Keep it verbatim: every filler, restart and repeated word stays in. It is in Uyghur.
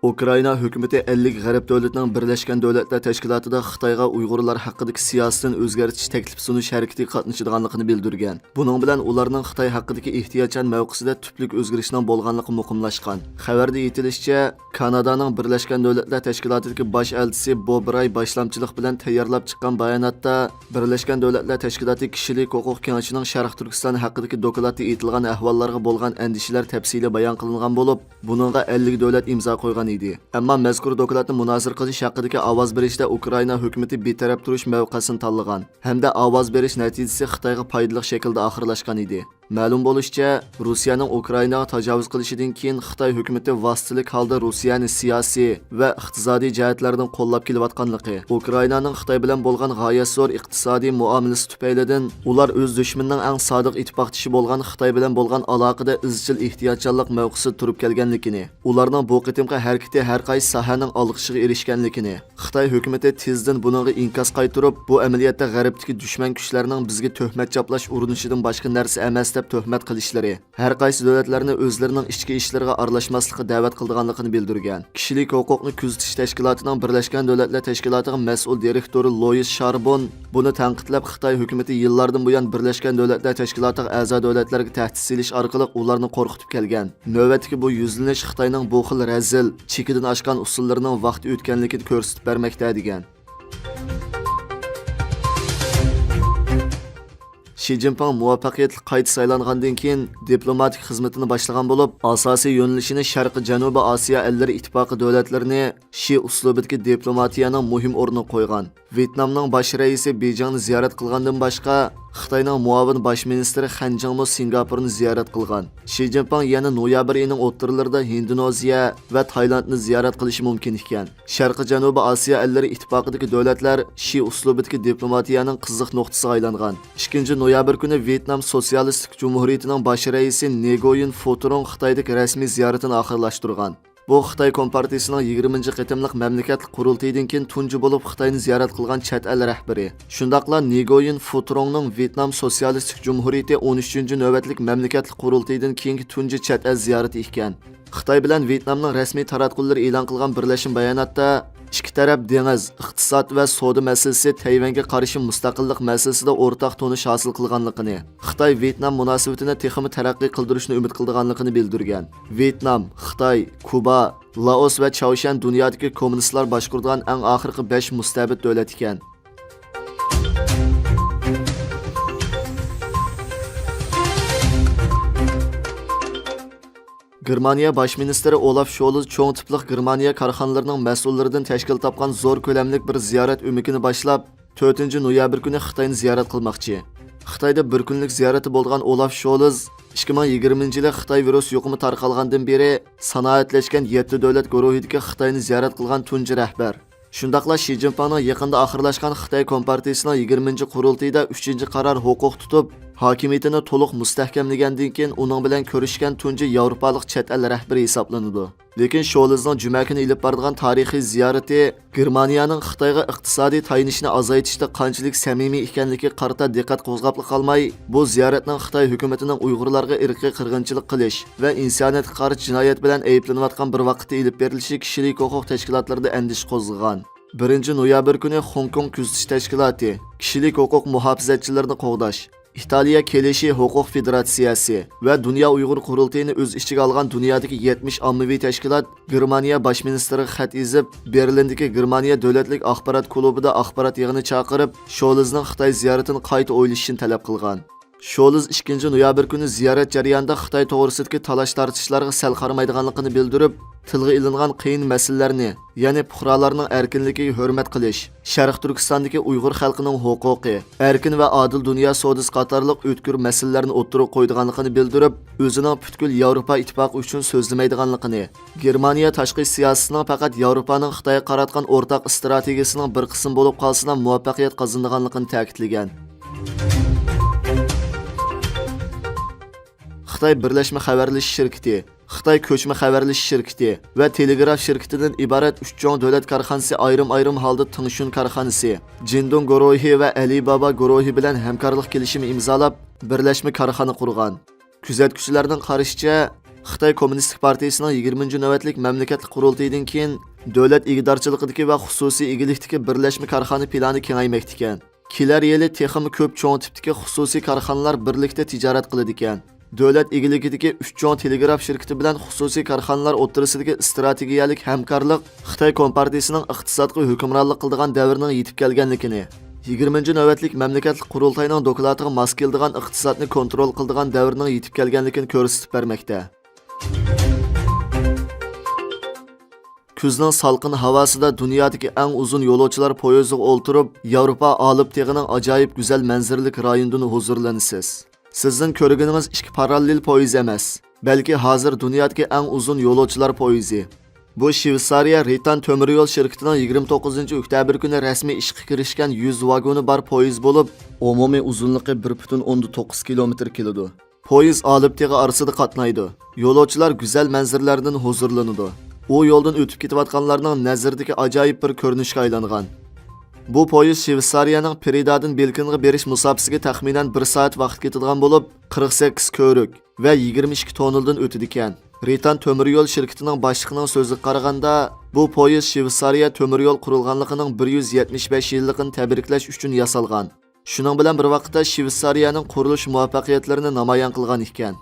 ئۇكرائىنا ھۆكۈمىتى ئەللىك غەرب دۆلىتىنىڭ بىرلەشكەن دۆلەتلەر تەشكىلاتىدا خىتايغا ئۇيغۇرلار ھەققىدىكى سىياسىتىنى ئۆزگەرتىش تەكلىپ سۇنۇش ھەرىكىتىگە قاتنىشىدىغانلىقىنى بىلدۈرگەن. بۇنىڭ بىلەن ئۇلارنىڭ خىتاي ھەققىدىكى ئېھتىياتچان مەۋقىسىدە تۈپلۈك ئۆزگىرىشنىڭ بولغانلىقى مۇقىملاشقان. خەۋەردە ئېيتىلىشىچە، كانادانىڭ بىرلەشكەن دۆلەتلەر تەشكىلاتىدىكى باش ئەلچىسى بوب راي باشلامچىلىق بىلەن تەييارلاپ چىققان باياناتتا، بىرلەشكەن دۆلەتلەر تەشكىلاتى كىشىلىك ھوقۇق كېڭىشىنىڭ شەرقىي تۈركىستان ھەققىدىكى دوكلاتتا ئېيتىلغان ئەھۋاللارغا بولغان ئەندىشىلەر تەپسىلىي بايان قىلىنغان بولۇپ، بۇنىڭغا ئەللىك دۆلەت ئىمزا قويغان ئىدى. ئەمما مەزكۇر دوكلاتنى مۇنازىرە قىلىش ھەققىدىكى ئاۋاز بېرىشتە ئۇكرائىنا ھۆكۈمىتى بىتەرەپ تۇرۇش مەۋقەسىنى تاللىغان ھەمدە ئاۋاز بېرىش نەتىجىسى خىتايغا پايدىلىق شەكىلدە ئاخىرلاشقان ئىدى. مەلۇم بولۇشىچە، روسىيەنىڭ ئۇكرائىناغا تاجاۋۇز قىلىشىدىن كېيىن خىتاي ھۆكۈمىتى ۋاسىتىلىك ھالدا روسىيەنى سىياسىي ۋە ئىقتىسادىي جەھەتلەردىن قوللاپ كېلىۋاتقانلىقى، ئۇكرائىنانىڭ خىتاي بىلەن بولغان غايەت زور ئىقتىسادىي مۇئامىلىسى تۈپەيلىدىن ئۇلار ئۆز دۈشمىنىنىڭ ئەڭ سادىق ئىتتىپاقدىشى بولغان خىتاي بىلەن بولغان ئالاقىدە ئىزچىل ئېھتىياتچانلىق مەۋقىسىدە تۇرۇپ كەلگەنلىكىنى، ئۇلارنىڭ بۇ قېتىمقى ھەرىكىتى ھەر قايسى ساھەنىڭ ئالقىشىغا ئېرىشكەنلىكىنى، خىتاي ھۆكۈمىتى تېزدىن بۇنىڭغا ئىنكاس قايتۇرۇپ، بۇ ئەمەلىيەتتە غەربتىكى دۈشمەن كۈچلەرنىڭ بىزگە تۆھمەت چاپلاش ئۇرۇنۇشىدىن باشقا نەرسە ئەمەس دەپ تۆھمەت قىلىشلىرى، ھەر قايسى دۆلەتلەرنى ئۆزلىرىنىڭ ئىچكى ئىشلىرىغا ئارىلاشماسلىققا دەۋەت قىلىدىغانلىقىنى بىلدۈرگەن. كىشىلىك ھوقۇقنى كۆزىتىش تەشكىلاتىنىڭ بىرلەشكەن دۆلەتلەر تەشكىلاتىغا مەسئۇل دىرېكتورى لويىس شاربون بۇنى تەنقىدلەپ، خىتاي ھۆكۈمىتى يىللاردىن بۇيان بىرلەشكەن دۆلەتلەر تەشكىلاتىغا ئەزا دۆلەتلەرگە تەھدىت سېلىش ئارقىلىق ئۇلارنى قورقۇتۇپ كەلگەن. نۆۋەتتىكى بۇ يۈزلىنىش خىتاينىڭ بۇ خىل رەزىل، چېكىدىن ئاشقان ئۇسۇللىرىنىڭ ۋاقتى ئۆتكەنلىكىنى كۆرسىتىپ بەرمەكتە، دېگەن. شى جىنپىڭ مۇۋەپپەقىيەتلىك قايتا سايلانغاندىن كېيىن دىپلوماتىك خىزمىتىنى باشلىغان بولۇپ، ئاساسىي يۆنىلىشىنى شەرقىي جەنۇبىي ئاسىيا ئەللىرى ئىتتىپاقى دۆلەتلىرىنى شى ئۇسلۇبىدىكى دىپلوماتىيەنىڭ مۇھىم ئورنىغا قويغان. ۋيېتنامنىڭ باش رەئىسى بېيجىڭنى زىيارەت قىلغاندىن باشقا، خىتاينىڭ مۇئاۋىن باش مىنىستىرى خەن جىڭمۇ سىنگاپورنى زىيارەت قىلغان. شى جىنپىڭ يەنە نويابىر ئېيىنىڭ ئوتتۇرىلىرىدا ھىندونېزىيە ۋە تايلاندنى زىيارەت قىلىشى مۇمكىن ئىكەن. شەرقىي جەنۇبىي ئاسىيا ئەللىرى ئىتتىپاقىدىكى دۆلەتلەر شى ئۇسلۇبىدىكى دىپلوماتىيەنىڭ قىزىق نۇقتىسىغا ئايلانغان. ئىككىنچى نويابىر كۈنى ۋيېتنام سوتسىيالىستىك جۇمھۇرىيىتىنىڭ باش رەئىسى نېگويىن فۇتۇرۇڭ خىتايدىكى رەسمىي زىيارىتىنى ئاخىرلاشتۇرغان. بۇ خىتاي كومپارتىيىسىنىڭ يىگىرمىنچى قېتىملىق مەملىكەتلىك قۇرۇلتىيىدىن كېيىن تۇنجى بولۇپ خىتاينى زىيارەت قىلغان چەت ئەل رەھبىرى. شۇنداقلا نېگويىن فۇتۇرۇڭنىڭ ۋيېتنام سوتسىيالىستىك جۇمھۇرىيىتى ئون ئۈچىنچى نۆۋەتلىك مەملىكەتلىك قۇرۇلتىيىدىن كېيىنكى تۇنجى چەت ئەل زىيارىتى ئىكەن. خىتاي بىلەن ۋيېتنامنىڭ رەسمىي تاراتقۇلىرى ئېلان قىلغان بىرلەشمە باياناتتا، ئىككى تەرەپ دېڭىز، ئىقتىساد ۋە سودا مەسىلىسى، تەيۋەنگە قارشى مۇستەقىللىق مەسىلىسىدە ئورتاق تونۇش ھاسىل قىلغانلىقىنى، خىتاي ۋيېتنام مۇناسىۋىتىنى تېخىمۇ تەرەققىي قىلدۇرۇشنى ئۈمىد قىلىدىغانلىقىنى بىلدۈرگەن. ۋيېتنام، خىتاي، كۇبا، لائوس ۋە چاۋشيەن دۇنيادىكى كوممۇنىستلار باشقۇرىدىغان ئەڭ ئاخىرقى بەش مۇستەبىت دۆلەت ئىكەن. گېرمانىيە باش مىنىستىرى ئولاف شولز چوڭ تىپلىق گېرمانىيە كارخانىلىرىنىڭ مەسئۇللىرىدىن تەشكىل تاپقان زور كۆلەملىك بىر زىيارەت ئۆمىكىنى باشلاپ، تۆتىنچى نويابىر كۈنى خىتاينى زىيارەت قىلماقچى. خىتايدا بىر كۈنلۈك زىيارىتى بولغان ئولاف شولز ئىككى مىڭ يىگىرمىنچى يىلى خىتاي ۋىرۇس يۇقۇمى تارقالغاندىن بېرى سانائەتلەشكەن يەتتە دۆلەت گۇرۇھىدىكى خىتاينى زىيارەت قىلغان تۇنجى رەھبەر. شۇنداقلا شى جىنپىڭنىڭ يېقىندا ئاخىرلاشقان خىتاي كومپارتىيىسىنىڭ يىگىرمىنچى قۇرۇلتىيىدا ئۈچىنچى قارار ھوقۇق تۇتۇپ، ھاكىمىيىتىنى تولۇق مۇستەھكەملىگەندىن كېيىن ئۇنىڭ بىلەن كۆرۈشكەن تۇنجى ياۋروپالىق چەت ئەل رەھبىرى ھېسابلىنىدۇ. لېكىن شولزنىڭ جۈمە كۈنى ئېلىپ بارىدىغان تارىخىي زىيارىتى گېرمانىيەنىڭ خىتايغا ئىقتىسادىي تايىنىشىنى ئازايتىشتا قانچىلىك سەمىمىي ئىكەنلىكىگە قارىتا دىققەت قوزغاپلا قالماي، بۇ زىيارەتنىڭ خىتاي ھۆكۈمىتىنىڭ ئۇيغۇرلارغا ئىرقىي قىرغىنچىلىق قىلىش ۋە ئىنسانىيەتكە قارشى جىنايەت بىلەن ئەيىبلىنىۋاتقان بىر ۋاقىتتا ئېلىپ بېرىلىشى كىشىلىك ھوقۇق تەشكىلاتلىرىدا ئەندىشە قوزغىغان. بىرىنچى نويابىر كۈنى خوڭكوڭ كۆزىتىش تەشكىلاتى كىشىلىك ھوقۇق مۇھاپىزەتچىلىرىنى قوغداش، ئىتالىيە كېلىشى ھوقۇق فېدېراتسىيەسى ۋە دۇنيا ئۇيغۇر قۇرۇلتىيىنى ئۆز ئىچىگە ئالغان دۇنيادىكى يەتمىش ئاممىۋى تەشكىلات گېرمانىيە باش مىنىستىرىغا خەت يېزىپ، بېرلىندىكى گېرمانىيە دۆلەتلىك ئاخبارات كۇلۇبىدا ئاخبارات يىغىنى چاقىرىپ، شولزنىڭ خىتاي زىيارىتىنى قايتا ئويلىشىشىنى تەلەپ قىلغان. شولز ئىككىنچى نويابىر كۈنى زىيارەت جەريانىدا خىتاي توغرىسىدىكى تالاش-تارتىشلارغا سەل قارىمايدىغانلىقىنى بىلدۈرۈپ، تىلغا ئېلىنغان قىيىن مەسىلىلەرنى، يەنى پۇقرالارنىڭ ئەركىنلىكىگە ھۆرمەت قىلىش، شەرقىي تۈركىستاندىكى ئۇيغۇر خەلقىنىڭ ھوقۇقى، ئەركىن ۋە ئادىل دۇنيا سودىسى قاتارلىق ئۆتكۈر مەسىلىلەرنى ئوتتۇرىغا قويىدىغانلىقىنى بىلدۈرۈپ، ئۆزىنىڭ پۈتكۈل ياۋروپا ئىتتىپاقى ئۈچۈن سۆزلىمەيدىغانلىقىنى، گېرمانىيە تاشقى سىياسىتىنىڭ پەقەت ياۋروپانىڭ خىتايغا قاراتقان ئورتاق ئىستراتېگىيىسىنىڭ بىر قىسمى بولۇپ قالسىلا مۇۋەپپەقىيەت قازىنىدىغانلىقىنى تەكىتلىگەن. خىتاي بىرلەشمە خەۋەرلىشىش شىركىتى، خىتاي كۆچمە خەۋەرلىشىش شىركىتى ۋە تېلېگراف شىركىتىدىن ئىبارەت ئۈچ چوڭ دۆلەت كارخانىسى ئايرىم-ئايرىم ھالدا تىڭشۈن كارخانىسى، جىندۇڭ گۇرۇھى ۋە ئەلىبابا گۇرۇھى بىلەن ھەمكارلىق كېلىشىمى ئىمزالاپ، بىرلەشمە كارخانا قۇرغان. كۆزەتكۈچىلەرنىڭ قارىشىچە، خىتاي كوممۇنىستىك پارتىيىسىنىڭ يىگىرمىنچى نۆۋەتلىك مەملىكەتلىك قۇرۇلتىيىدىن كېيىن، دۆلەت ئىگىدارچىلىقىدىكى ۋە خۇسۇسىي ئىگىلىكتىكى بىرلەشمە كارخانا پىلانى كېڭەيمەكتىكەن. كېلەر يىلى تېخىمۇ كۆپ چوڭ تىپتىكى خۇسۇسىي كارخانىلار بىرلىكتە تىجارەت قىلىدىكەن. دۆلەت ئىگىلىكىدىكى ئۈچ چوڭ تېلېگراف شىركىتى بىلەن خۇسۇسىي كارخانىلار ئوتتۇرىسىدىكى ئىستراتېگىيەلىك ھەمكارلىق خىتاي كومپارتىيىسىنىڭ ئىقتىسادقا ھۆكۈمرانلىق قىلىدىغان دەۋرىنىڭ يېتىپ كەلگەنلىكىنى، يىگىرمىنچى نۆۋەتلىك مەملىكەتلىك قۇرۇلتاينىڭ دوكلاتىغا ماس كېلىدىغان ئىقتىسادنى كونترول قىلىدىغان دەۋرنىڭ يېتىپ كەلگەنلىكىنى كۆرسىتىپ بەرمەكتە. كۈزنىڭ سالقىن ھاۋاسىدا دۇنيادىكى ئەڭ ئۇزۇن يولۇچىلار پويىزىغا ئولتۇرۇپ، ياۋروپا ئالپ تېغىنىڭ ئاجايىپ گۈزەل مەنزىرىلىك رايونىدىن ھۇزۇرلىنىسىز. سىزنىڭ كۆرگىنىڭىز ئىككى پاراللېل پويىز ئەمەس، بەلكى ھازىر دۇنيادىكى ئەڭ ئۇزۇن يولۇچىلار پويىزى. بۇ شۋېتسارىيە رىتان تۆمۈر يول شىركىتىنىڭ يىگىرمە توققۇزىنچى ئۆكتەبىر كۈنى رەسمىي ئىشقا كىرىشكەن يۈز ۋاگونى بار پويىز بولۇپ، ئومۇمىي ئۇزۇنلۇقى بىر پۈتۈن ئوندىن توققۇز كىلومېتىر كېلىدۇ. پويىز ئالپ تېغى ئارىسىدا قاتنايدۇ. يولۇچىلار گۈزەل مەنزىرىلەردىن ھۇزۇرلىنىدۇ. ئۇ يولدىن ئۆتۈپ كېتىۋاتقانلارنىڭ نەزىرىدىكى ئاجايىپ بىر كۆرۈنۈشكە ئايلانغان. بۇ پويىز شۋېتسارىيەنىڭ پرېدادىن بېلكىنغا بېرىش مۇساپىسىگە تەخمىنەن بىر سائەت ۋاقىت كېتىدىغان بولۇپ، قىرىق سەككىز كۆۋرۈك ۋە يىگىرمە ئىككى توننىدىن ئۆتىدىكەن. رىتان تۆمۈر يول شىركىتىنىڭ باشلىقىنىڭ سۆزىگە قارىغاندا، بۇ پويىز شۋېتسارىيە تۆمۈر يول قۇرۇلغانلىقىنىڭ بىر يۈز يەتمىش بەش يىللىقىنى تەبرىكلەش ئۈچۈن ياسالغان. شۇنىڭ بىلەن بىر ۋاقىتتا شۋېتسارىيەنىڭ قۇرۇلۇش مۇۋەپپەقىيەتلىرىنى نامايان قىلغان ئىكەن.